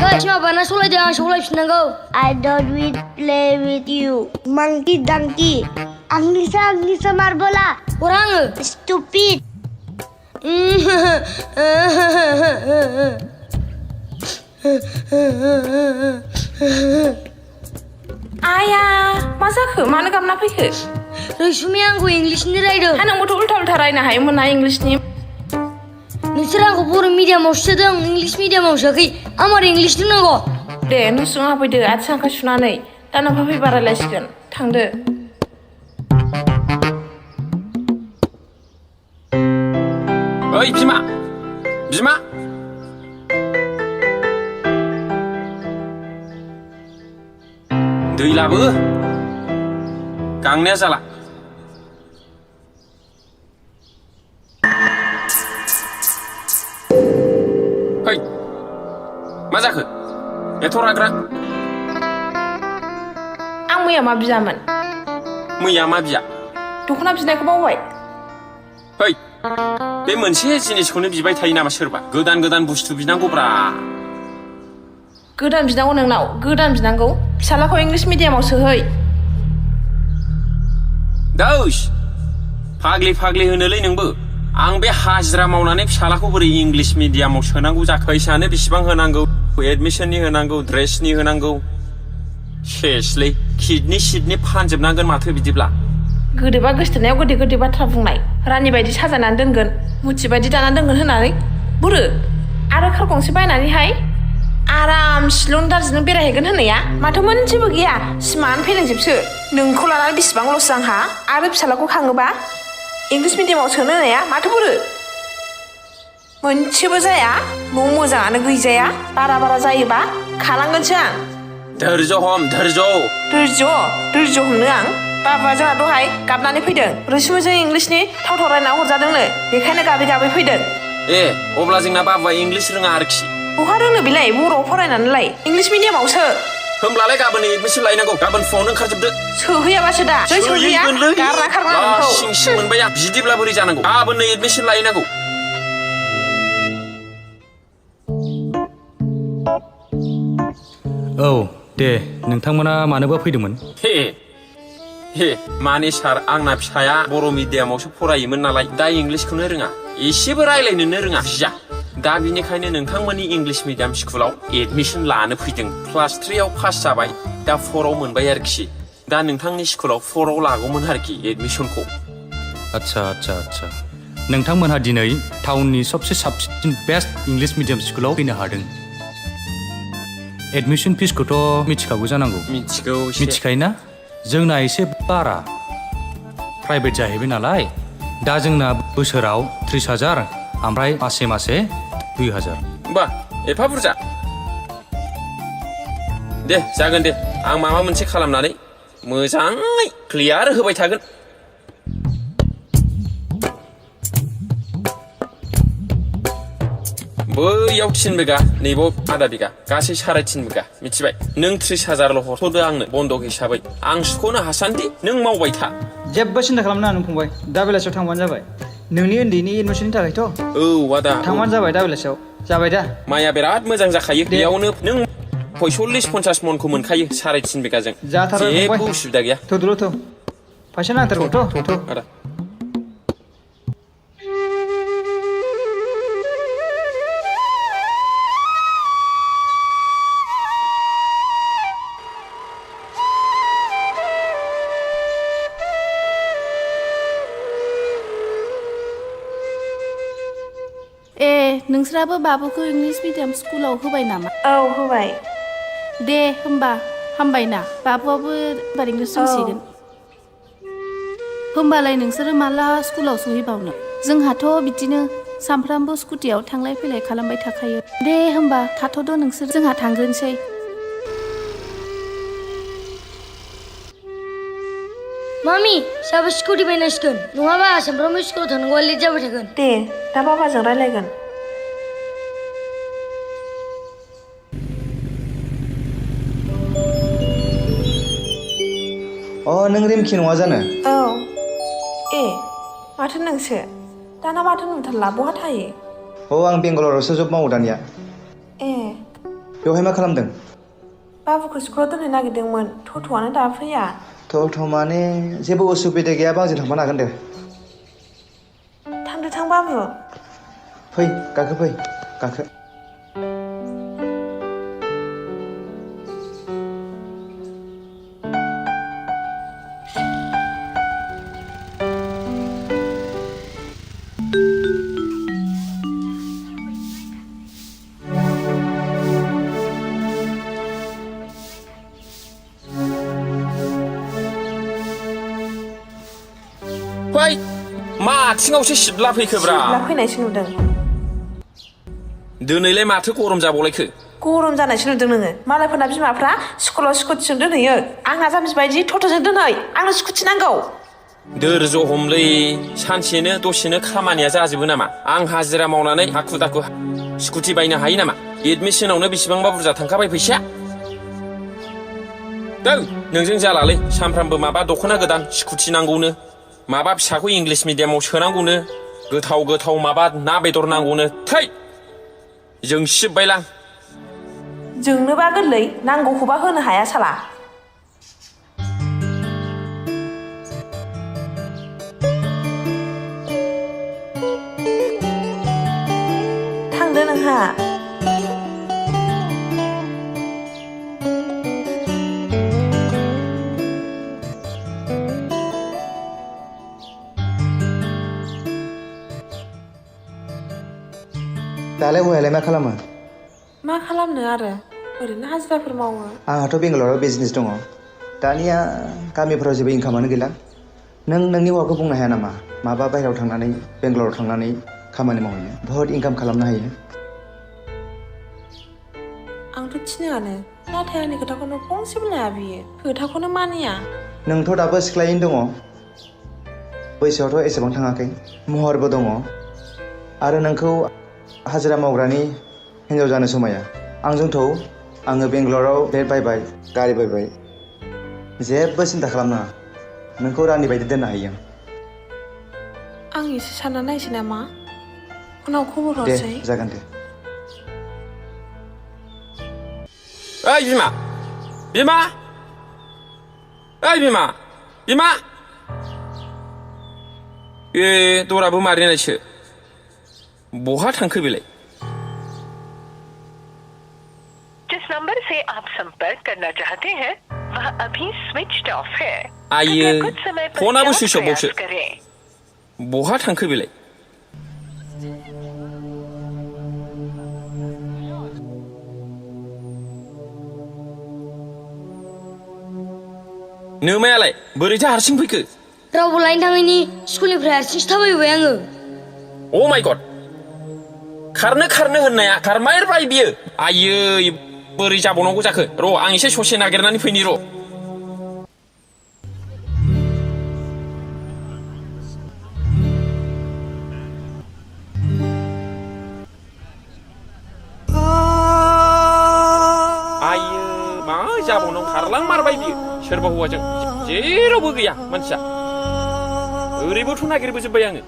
माबाना सलायदों आं सलायफिननांगौ I don't will play with you monkey donkey आंनिसो मार्बला हरा आङो stupid आया मा जाखो मानो गाबना फैखो रैसुमै आंखौ इंलिसनि रायदों नोंबोथ' उल्था रायनो हायोमोन ना इंलिसनि नोंसोर आंखौ बर' मिडियामावसो सोदों इंलिस मिडियामाव सोआखै आमार इंलिस रोंनांगौ दे न' सिङाव हाबफैदो आथिं आखाइ सुनानै दा नोंहा फैबा रायलायसिगोन थांदो ओइ बिमा दै लाबो गांनाया जाला है मा जाखो एथ' राग्रा आं मैया मा बियामोन मैया मा बिया दख'ना बिनायखौ बावबाय है बे मोनसे जिनिसखौनो बिबाय थायो नामा सोरबा गोदान बुस्थु बिनांगौब्रा गोदान बिनांगौ नोंनाव गोदान बिनांगौ फिसालाखौ इंलिस मिडियामाव सोहै दौस फाग्लि होनोलै नोंबो आं बे हाजिरा मावनानै फिसालाखौ बोरै इंलिस मिडियामाव सोनांगौ जाखो फैसानो बेसेबां होनांगौ एडमिसननि होनांगौ ड्रेसनि होनांगौ सेसलै किडनि फानजोबनांगोन माथो बिदिब्ला गोदोबा गोसथोनायाव गोदै बाथ्रा बुंनाय रानि बायदि साजायनानै दोनगोन मुथि बायदि दानानै दोनगोन होननानै बुरो आरो खार गंसे बायनानैहाय आराम शिलं दार्जिलिं बेरायहैगोन होननाया माथो मोनसेबो गैया सिमानो फेलेंजोबसो नोंखौ लानानै बेसेबां लस आंहा आरो फिसालाखौ खाङोबा इंलिस मिडियामाव सोनो होनाया माथो बुरो मोनसेबो जाया न' मोजाङानो गैजाया बारा जायोबा खालांगोनसो आं धैर्य हमनो आं बाबा जोंहा दहाय गाबनानै फैदों रैसुमैजों इंलिसनि थाव रायना हरजादोंनो बेखायनो गाबै फैदों ए अब्ला जोंना बाबुआ इंलिस रोङा आरोखि बहा रोंनो बेलाय बर'आव फरायनानैलाय इंलिस मिडियामावसो होमब्लालाय गाबोन एडमिसन लायनांगौ गाबोन फुङावनो ओंखारजोबदो सोहैयाबासो दा जै सोहैया गारना खारगोन आं नोंखौ सिं मोनबाय आं बिदिब्ला बोरै जानांगौ गाबोननो एडमिसन लायनांगौ औ दे नोंथांमोना मानोबा फैदोंमोन हे माने सार आंना फिसाया बर' मिडियामावसो फरायोमोन नालाय दा इंलिसखौनो रोङा एसेबो रायलायनोनो रोङा जा दा बिनिखायनो नोंथांमोननि इंलिस मिडियाम स्कुलाव एडमिसन लानो फैदों क्लास 3आव पास जाबाय दा 4आव मोनबाय आरोखि दा नोंथांनि स्कुलाव 4आव लागौमोन आरोखि एडमिसनखौ आच्छा नोंथांमोनहा दिनै टाउननि सबसे साबसिन बेस्ट इंलिस मिडियाम स्कुलाव फैनो हादों एडमिसन फिसखौथ' मिथिखागौ जानांगौ मिथिखायोना जोंना एसे बारा प्राइभेट जाहैबाय नालाय दा जोंना बोसोराव 30,000 ओमफ्राय मासे 2,000 बा एफा बुरजा दे जागोन दे आं माबा मोनसे खालामनानै मोजाङै क्लियार होबाय थागोन बैयाव 3 बिगा नैबाव आधा बिगा गासै 3.5 बिगा मिथिबाय नों 30,000ल' हरथ'दो आंनो बन्दक हिसाबै आं सुख'नो हासान्दि नों मावबाय था जेबो सिन्था खालामनाङा नों फंबाय दा बेलासियाव थांबानो जाबाय नोंनि उन्दैनि एडमिसननि थाखायथ' औ आदा थांबानो जाबाय दा बेलासियाव जाबाय दा माइया बिराद मोजां जाखायो बेयावनो नों 40-50 मनखौ मोनखायो 3.5 बिगाजों जेबो उसुबिदा गैया थ'दोल' फैसा नांथारगौथ' आदा नोंस्राबो बाबुखौ इंलिस मिडियाम स्कुलाव होबाय नामा औ होबाय दे होमबा हामबायना बाबुआबो एबार इंलिस रोंसिगोन होमबालाय नोंसोरो माला स्कुलाव सहैबावनो जोंहाथ' बिदिनो सामफ्रामबो स्कुटियाव थांलाय फैलाय खालामबाय थाखायो दे होमबा थाथ'दो नोंसोर जोंहा थांग्रोनोसै मामि साबो स्कुटि बायनांसिगोन नङाबा सामफ्रामबो स्कुलाव थांनांगौआ लेट जाबाय थागोन दे दा बाबाजों रायलायगोन नों रिमखि नङा जानो औ माथो नोंसो दाना माथो नुथारला बहा थायो आं बेंगालरावसो जब मावो दानिया बेवहाय मा खालामदों? बाबुखौ स्कुलाव दोनहैनो नागिरदोंमोन थथ'आनो दाबो फैया। थ' माने जेबो उसुबिदा गैयाबा आंजों थांफानो हागोन दे। थांदो थां बाबु। फै गाखो। फै मा आथिङावसो सिबला फैखोब्रा? सिबला फैनायसो नुदों। दिनैलाय माथो गरम जाबावलायखो? गरम जानायसो नुदों नोङो। मालायफोरना बिमाफ्रा स्कुलाव स्कुटिजों दोनहैयो। आंहा जाम्बि बायदि टट'जों दोनहै। आंनो स्कुटि नांगौ। दोरज' हमलै सानसेनो दसेनो खामानिया जाजोबो नामा? आं हाजिरा मावनानै हाखु दाखु स्कुटि बायनो हायो नामा? एडमिसनावनो बेसेबांबा बुरजा थांखाबाय फैसाया। नोंजों जालालै सानफ्रामबो माबा दख'ना गोदान स्कुटि नांगौनो, माबा फिसाखौ इंलिस मिडियामाव सोनांगौनो, गोथाव माबा ना बेदर नांगौनो। थै जोंसिबबायलां। जोंनोबा गोरलै, नांगौखौबा होनो हाया साला। थांदो नोंहा। दालाय हौवायालाय मा खालामो? मा खालामनो आरो ओरैनो हाजिराफोर मावो। आंहाथ' बेंगालराव बिजनेस दङ। दानिया गामिफोराव जेबो इनकामानो गैला। नों नोंनि हौवाखौ बुंनो हाया नामा माबा बाहेरायाव थांनानै बेंगालराव थांनानै खामानि मावहैनो? बहुत इनकाम खालामनो हायो। आंथ' थिनोआनो, नाथाय आंनि खोथाखौनो फंसेबो लाया बियो। खोथाखौनो मानिया। नोंथ' दाबो सिख्लायैनो दङ। बैसोआवथ' एसेबां थाङाखै, महरबो दङ। आरो नोंखौ हाजिरा मावग्रानि हिन्जाव जानो समाया। आंजों थौ, आङो बेंगालराव फ्लेट बायबाय, गारि बायबाय। जेबो सिन्था खालामनाङा, नोंखौ रानि बायदि दोननो हायो आं एसे सानना नायसै नामा? उनाव खबर दे हरसै। जागोन दे। ओइ बिमा ओइ बिमा ए दराबो मारिनायसो। बहा थांखो बेलाय? जिस नंबर से आप संपर्क करना चाहते हैं वह अभी स्विच्ड ऑफ है। आइयो कुछ समय फनाबो पश्चात सुइच अफ बावसो। प्रयास करें। बहा थांखो बेलाय? नोमायालाय बोरैथो हारसिं फैखो? रावबो लायनो थाङैनि स्कुलनिफ्राय हारसिंसो थाबायबोबाय आङो। अ माय गड, खारनो होननाया खारमायरबाय बियो। आइयै बोरै जाबावनांगौ जाखो? र' आं एसे ससे नागिरनानै फैनि र'। आइयो मा जाबावनांगौ, खारलांमारबाय बियो। सोरबा हौवाजों जेरावबो गैया मानसिया। ओरैबोथ' नागिरबोजोब्बाय आङो।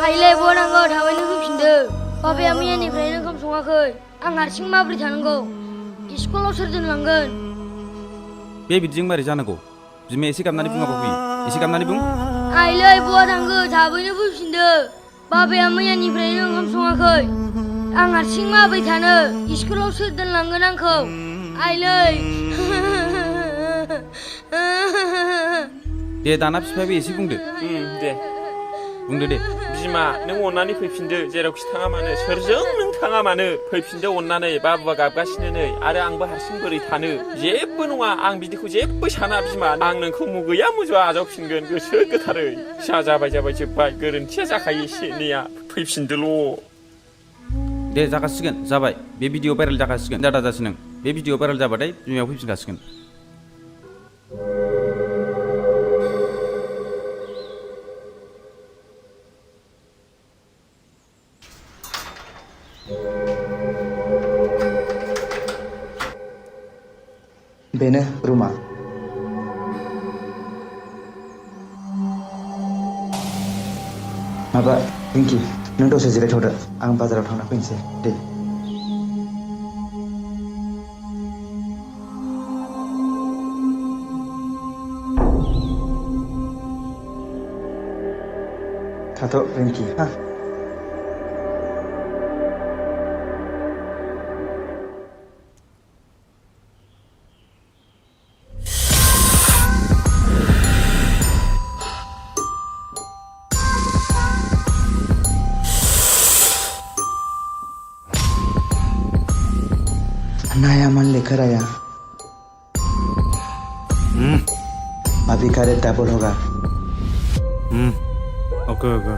आइलाय बहा नांगौ, थाबैनो फैफिनदो। बाबाया मैयानिफ्रायनो ओंखाम सङाखै। आं हारसिं माबोरै थानांगौ? स्कुलाव सोर दोनलांगोन? बे बिदिजों मारै जानांगौ? बिमाया एसे गाबनानै बुङाबा फैयो। एसे गाबनानै बुं। आइलै बहा थांखो? थाबैनो फैफिनदो। बाबाया मैयानिफ्रायनो ओंखाम सङाखै। आं हारसिं माबोरै थानो? स्कुलाव सोर दोनलांगोन आंखौ? आइलै दे दाना बिफायाबो एसे बुंदो। दे बुंदो दे। बिमा नों अननानै फैफिनदो, जेरावखि थाङा मानो, सोरजों नों थाङा मानो फैफिनदो अननानै। बाबुआ गाबगासिनो नै, आरो आंबो हारसिं बोरै थानो? जेबो नङा, आं बिदिखौ जेबो साना बिमा। आं नोंखौ मुगैया मुजुआ आजावफिनगोन गोसो गोथारै। फिसा जाबाय जोब्बाय, गोरोन्थिया जाखायो एसे एनैया। फैफिनदोल'। दे जाखासिगोन, जाबाय। बे भिडिअ भाइरेल जाखासिगोन। दादा जासि नों। बे भिडिअ भाइरेल जाबाथाय बिमायाव फैफिनखासिगोन। बेनो रुमा। माबा रिंकि नों दसे जिरायथ'दो आं बाजाराव थांना फैनोसै दे थाथ' रिंकि हा Naya man lekaraya. Abi kare double होगा. ओके ओके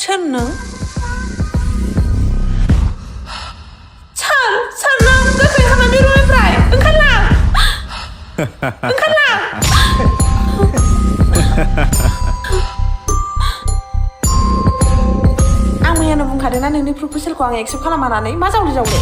सोर नों सोर नों गोख्रै खालाम बे रुमनिफ्राय ओंखारलां आं मैयानो बुंखादों ना नोंनि प्रप'जेलखौ आं एक्सेप्ट खालामा होननानै मा जावले